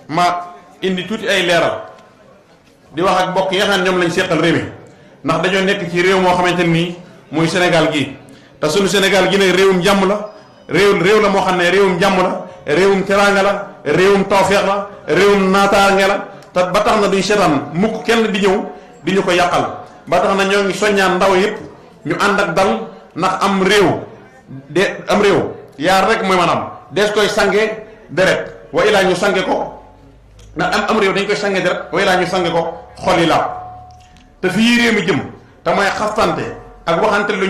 ma indi tuuti ay leeral di wax ak bokk yi nga xam ne ñoom lañ seqal réew mi ndax dañoo nekk ci réew moo xamante nii muy Sénégal gii te sunu Sénégal gi nag réewum jàmm la réew la moo xam ne réewum jàmm la réewum teraanga la réewum tawfeex la réewum naataange la te ba tax na duñ seetaan mukk kenn di ñëw di ñu ko yàqal ba tax na ñoo ngi soññaan ndaw yëpp ñu ànd ak dal ndax am réew yaar rek mooy maanaam dees koy sange deret wa ilaa ñu sange ko ndax am réew dañ koy sange deret wa ilaa ñu sange ko xol yi la te fii réew mi jëm te mooy xastante ak waxante lu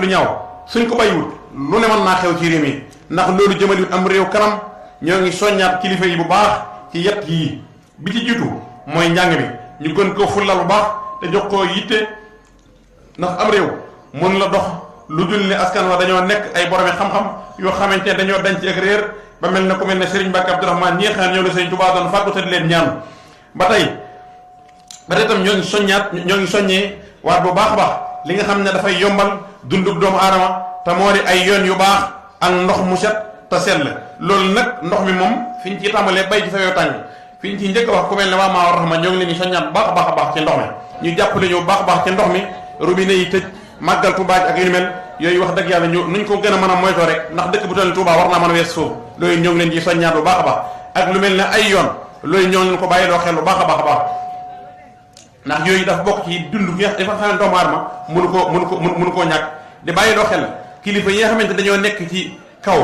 ñaaw suñ ko bàyyiwut lu ne mën naa xew ci réew mi ndax loolu jëmaliwut am réew kanam. ñoo ngi soññaat kilifa yi bu baax ci yett yii bi ci jiitu mooy njàng mi ñu gën ko fullal bu baax te jox ko yitte ndax am réew mun la dox lu dul ne askan wa dañoo nekk ay boromi xam-xam yoo xamante ne dañoo dañ ci ak réer ba mel ne ku mel ne Serigne Mbacke Abdourahmane ñi nga xam ne ñoo la Serigne Touba doon fàggu te di leen ñaan ba tey tam ñoo ngi soññee waat bu baax a baax li nga xam ne dafay yombal dundug doomu aadama te moo di ay yoon yu baax ak ndox mu set te sell loolu nag ndox mi moom fi ñu ciy tàmbalee bay ci sa yoo tàng fi ñu ciy njëkk a wax ku mel ne waa maa war raxma ñoo ngi leen di soññaat baax a baax ci ndox mi ñu jàppale ñu baax a baax ci ndox mi robinet yi tëj màggal Touba ak yu ni mel yooyu wax dëgg yàlla nuñ ko gën a mën a moytoo rek ndax dëkk bu toll Touba war naa mën a wees foofu loolu ñoo ngi leen di soññaat bu baax a baax ak lu mel ne ay yoon loolu ñoo ngi ko bàyyi loo xel bu baax a baax ndax yooyu dafa bokk ci dund gi dafa xam ne doomu aadama mënu koo ñàkk di bàyyi loo xel kilifa yi nga xamante dañoo nekk ci kaw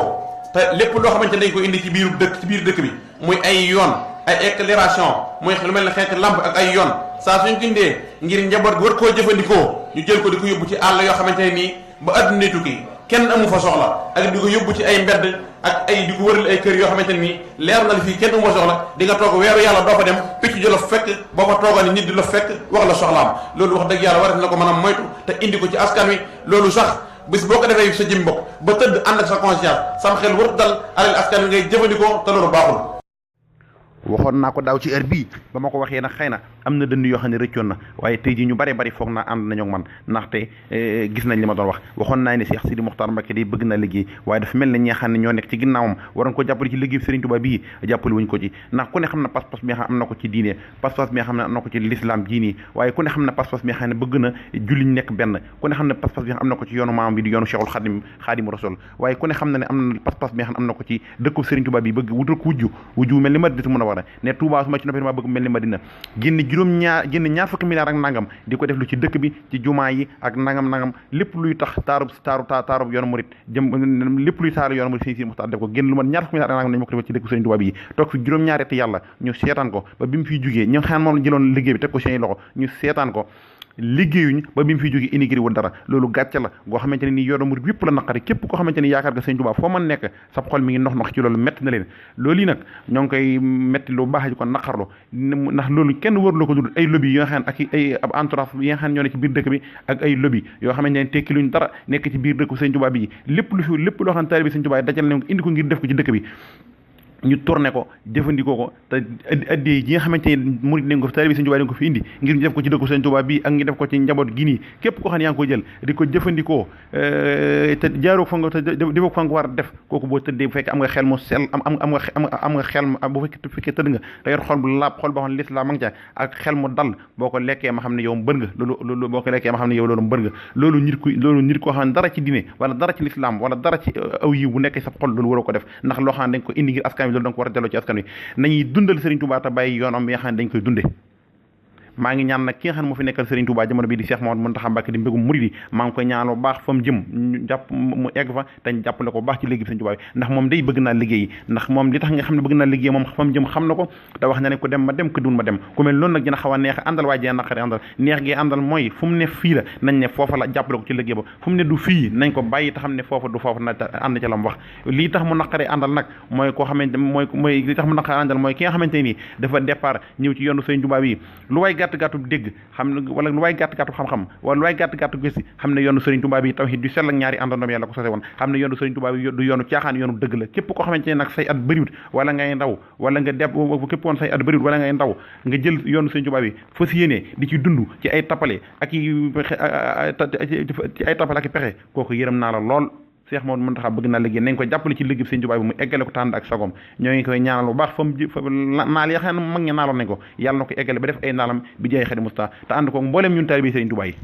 te lépp loo xamante dañ ko indi ci biir dëkk bi muy ay yoon ay éclairation muy lu mel ne xeeti lampe ak ay yoon saa suñ ko indee ngir njaboot gi war koo jëfandikoo ñu jël ko di ko yóbbu ci àll yoo xamante ne nii ba adduna tukki kenn amu fa soxla ak di ko yóbbu ci ay mbedd ak ay di ko wëral ay kër yoo xamante ne nii leer na la fii kenn amu fa soxla di nga toog weeru yàlla doo fa dem picc di la fekk boo fa toogoon nit di la fekk wax la soxlaam loolu wax dëgg yàlla war na ko mën a moytu te indi ko ci askan wi loolu sax bis boo ko defee sa jëm bopp ba tëdd ànd ak sa conscience sam xel warut dal alal askan wi ngay jëfandikoo te loolu baaxul. waxoon naa ko daaw ci heure bii ba ma ko waxee nag xëy na am na dënn yoo xam ne rëccoon na waaye tey jii ñu bari foog naa ànd nañu ak man ndaxte gis nañ li ma doon wax waxoon naa ne Cheikh Sidi Mokhtar Mbacké day bëgg na liggéey waaye dafa mel ne ñi nga xam ne ñoo nekk ci ginnaawam waroon ko jàppale ci liggéey Serigne Touba bii jàppale wuñ ko ci ndax ku ne xam na pas-pas bi nga xam am na ko ci diine pas-pas bi nga xam ne am na ko ci l'islam jii nii waaye ku ne xam na pas-pas bi nga xam ne bëgg na julli ñu nekk benn ku ne xam ne pas-pas bi nga xam am na ko ci yoonu maam bi di yoonu Cheikhul Khadim Rasul waaye ku ne xam ne am na pas-pas bi nga xam am na ko ci dëkku Serigne Touba bi bëgg wutal ko wujju mel ni Madina mën a war a ne Touba ma ci noppi ma bëgg mel ni Madina génn ñaar fukki milliards ak nangam di ko def lu ci dëkk bi ci jumaa yi ak nangam lépp luy tax taarub yoonu murit jëm lépp luy taaru yoonu murit si Muxtaar def ko génn lu mat ñaar fukki milliards ak nangam nañu ma ko defal ci dëkk Sëriñ Tuubaa bi toog fi juróom-ñaari at yàlla ñu seetaan ko ba bi mu fiy jugee ñoo xam moom la jëloon liggéey bi teg ko seen loxo ñu seetaan ko liggéeyuñ ba bi mu fiy jógee inigré wul dara loolu gàcce la goo xamante ne nii yoonu murid yëpp la naqari képp koo xamante ni yaakaar nga Sëñ Tuubaa foo mën nekk sab xol mi ngi nox ci loolu métti na leen loolu yi nag ñoo ngi koy métti lu baax ji ko naqarlu ndax loolu kenn waruloo ko dul ay lobby yoo xam ne ak ay ab entourage yi nga xam ne ñoo ne ci biir dëkk bi ak ay lobby yoo xamante ne tekki luñ dara nekk ci biir dëkk Sëñ Tuubaa bi lépp loo xam ne taalibe Sëñ Tuubaa dajal nañ ko indi ko ngir def ko ci dëkk bi ñu tourné ko jëfandikoo ko te addee ji nga xamante ne murid nañ ko fi taalibe Sëñ Tuubaa dañ ko fi indi ngir ñu def ko ci dëkku Sëñ Tuubaa bii ak ñu def ko ci njaboot gi nii képp koo xam ne yaa ngi ko jël di ko jëfandikoo te jaaroo fa nga te defoo fa nga war a def kooku boo tëddee bu fekkee am nga xel mu sell am nga xel bu fekkee tëdd nga da yor xol bu laab xol boo xam ne lislaam ma ngi ca ak xel mu dal boo ko lekkee ma xam ne yow mbër nga loolu boo ko lekkee ma xam ne yow loolu mbër nga loolu nit koo xam ne dara ci diine wala dara ci lislaam wala dara ci aw yiw bu nekkee sa xol loolu waroo ko def ndax loo xam ne dañ ko indi ngir askan loolu da nga ko war a delloo ci askan wi nañuy dundal Serigne Touba te bàyyi yoonam bi nga xam ne dañ koy dunde maa ngi ñaan nag ki nga xam ne moo fi nekkal Serigne Touba jamono bii di Cheikh Mouhamadou Mountakha Mbacké di mbégum murid yi maa ngi koy ñaan bu baax fa mu jëm ñu jàpp mu egg fa te ñu jàppale ko bu baax ci liggéey bi Serigne Touba bi ndax moom day bëgg naa liggéey ndax moom li tax nga xam ne bëgg naa liggéey moom fa mu jëm xam na ko te wax na ne ko dem ma dem ko dun ma dem ku mel loolu nag dina xaw a neex àndal waaye dina naqari àndal neex gi àndal mooy fu mu ne fii la nañ ne foofa la jàppale ko ci liggéey ba fu mu ne du fii nañ ko bàyyi te xam ne foofa du foofa na ànd ca la mu wax lii tax mu naqaree àndal nag mooy koo xamante mooy li tax mu naqaree àndal mooy ki nga xamante nii dafa départ ñëw ci yoonu Serigne Touba bi lu waay gàtt-gàttu dégg xam ne wala lu waay gàtt-gàttu xam-xam wala lu waay gàtt-gàttu gëstu xam ne yoonu Serigne Touba bi tawhid du sell ak ñaari àndandoom yàlla ko sose woon xam ne yoonu Serigne Touba bi du yoonu caaxaan yoonu dëgg la képp koo xamante ne nag say at bëriwut wala ngay ndaw wala nga deb képp woon say at bëriwut wala ngay ndaw nga jël yoonu Serigne Touba bi fas yéene di ci dund ci ay tappale ak ci ay tappale ak i pexe kooku yërëm naa la lool Cheikh Mamadou Mountakha bëgg naa liggéey nañ ko jàppale ci liggéey Sëñ Tuubaa bi mu eggale ko tànd ak sagom ñoo ngi koy ñaanal bu baax fa naal ya xam ne mag ña naaloon nañ ko yàlla na ko eggale ba def ay naalam bi jaay Xaadimu Mustafaa te ànd ko mbooleem ñun taalibe Sëñ Tuubaa yi.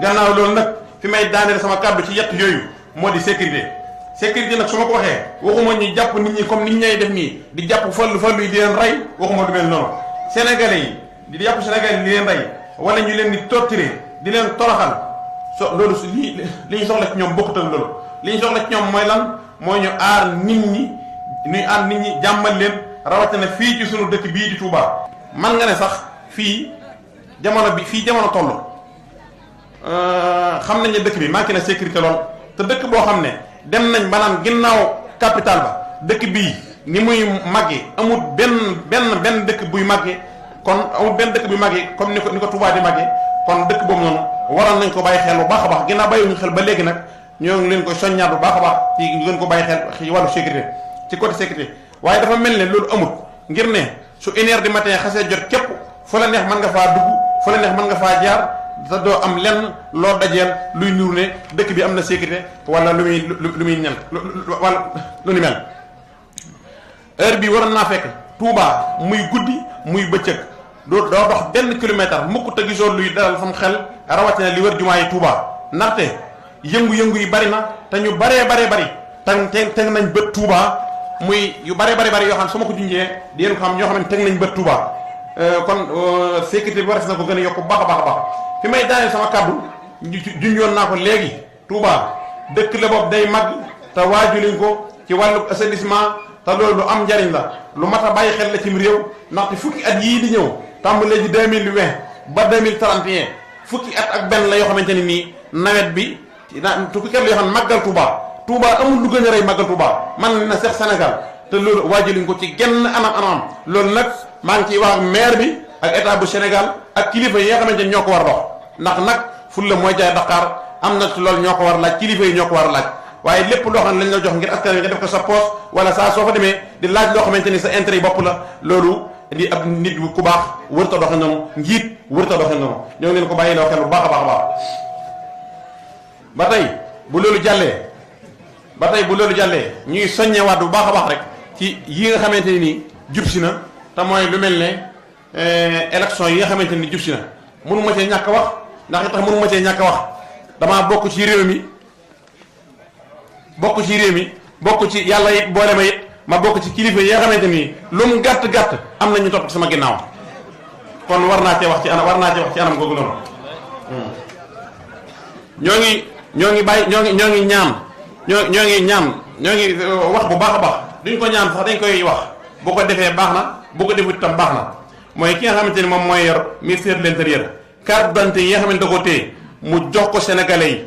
gannaaw loolu nag fi may daaneel sama kàddu ci yett yooyu moo di sécurité nag su ma ko waxee waxuma ñu jàpp nit ñi comme nit ñay def nii di jàpp fallu yi di leen rey waxuma du mel noonu sénégalais yi di jàpp sénégalais yi di leen rey wala ñu leen di torturer di leen toroxal loolu su li ñu soxla ci ñoom bokkut ak loolu li ñu soxla ci ñoom mooy lan mooy ñu aar nit ñi ñuy aar nit ñi jàmmal leen rawatina fii ci sunu dëkk bii di Touba. man nga ne sax fii jamono toll xam nañ ne dëkk bi manqué na sécurité lool te dëkk boo xam ne dem nañ ba naan ginnaaw capital ba dëkk bii ni muy màggee amul benn dëkk buy màggee kon amul benn dëkk buy màggee comme ni ko Touba di màggee kon dëkk boobu noonu waral nañ ko bàyyi xel bu baax a baax ginnaaw bàyyiwuñu xel ba léegi nag ñoo ngi leen koy soññaat bu baax a baax ci ñu gën ko bàyyi xel ci wàllu sécurité ci côté sécurité waaye dafa mel ne loolu amul ngir ne su 1h du matin xasee jot képp fu la neex mën nga faa dugg fu la neex mën nga faa jaar te doo am lenn loo dajeel luy nuur ne dëkk bi am na sécurité wala lu muy ñel wala lu ni mel heure bi waroon naa fekk Touba muy guddi muy bëccëg doo dox benn kilomètre mukk te gisoo luy dalal sam xel rawatina li wër jumaa yi Touba ndaxte yëngu-yëngu yi bari na te ñu baree bari teg nañ bët Touba muy yu baree bari yoo xam su ma ko junjee di yéen ko xam ñoo xam ne teg nañ bët Touba kon sécurité bi waras na ko gën a yokk baax a baax fi may daaneel sama kàddu junjoon naa ko léegi Touba dëkk la boobu day mag te waajuliñ ko ci wàllu assainissement te loolu lu am njariñ la lu mat a bàyyi xel la cim réew ndaxte fukki at yii di ñëw tàmbalee ci 2020 ba 2031 fukki at ak benn la yoo xamante ni nii nawet bi fukki at la yoo xam ne màggal Touba amul lu gën a rëy màggal Touba man na seex Sénégal te loolu waajuliñ ko ci genn anam loolu nag maa ngi ciy wax ak maire bi ak état bu Sénégal ak kilifa yi nga xamante ni ñoo ko war dox ndax nag fulla mooy jaay Dakar am na ci loolu ñoo ko war laaj kilifa yi ñoo ko war laaj waaye lépp loo xam ne lañ la jox ngir askan wi nga def ko sa poche wala saa soo fa demee di laaj loo xamante ni sa intérêt yi bopp la loolu di ab nit ku baax wërta doxe noonu njiit wërta doxe noonu ñoo ngi leen ko bàyyi loo xel bu baax a baax ba tey bu loolu jàllee ñuy soññewaat bu baax a baax rek ci yi nga xamante ni nii jub si na te mooy lu mel ne élection yi nga xamante ni jub si na mënu ma cee ñàkk wax ndax li tax mënu ma cee ñàkk wax damaa bokk ci réew mi bokk ci yàlla it boole ma it ma bokk ci kilifa yi nga xamante ni lu mu gàtt am na ñu topp sama ginnaaw kon war naa cee wax ci anam googu noonu ñoo ngi wax bu baax a baax duñ ko ñaan sax dañ koy wax boo ko defee baax na boo ko defut tam baax na mooy ki nga xamante ni moom mooy yor ministère de l'intérieur carte d'identité yi nga xamante da ko téye mu jox ko sénégalais yi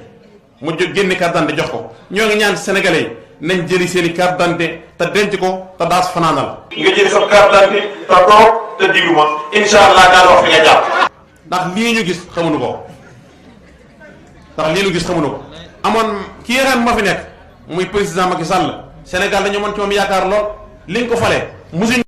mu génne carte d'identité jox ko ñoo ngi ñaan sénégalais yi nañ jëli seen i carte d'identité te denc ko te daas fanaanal nga jëli sa carte d'identité te toog te diglu ma insha allah daal wax fi nga jàpp ndax lii ñu gis xamuñu ko amoon kii nga xam moo fi nekk muy président Macky Sall Sénégal dañoo mën ci moom yaakaar lool liñ ko fale musuñ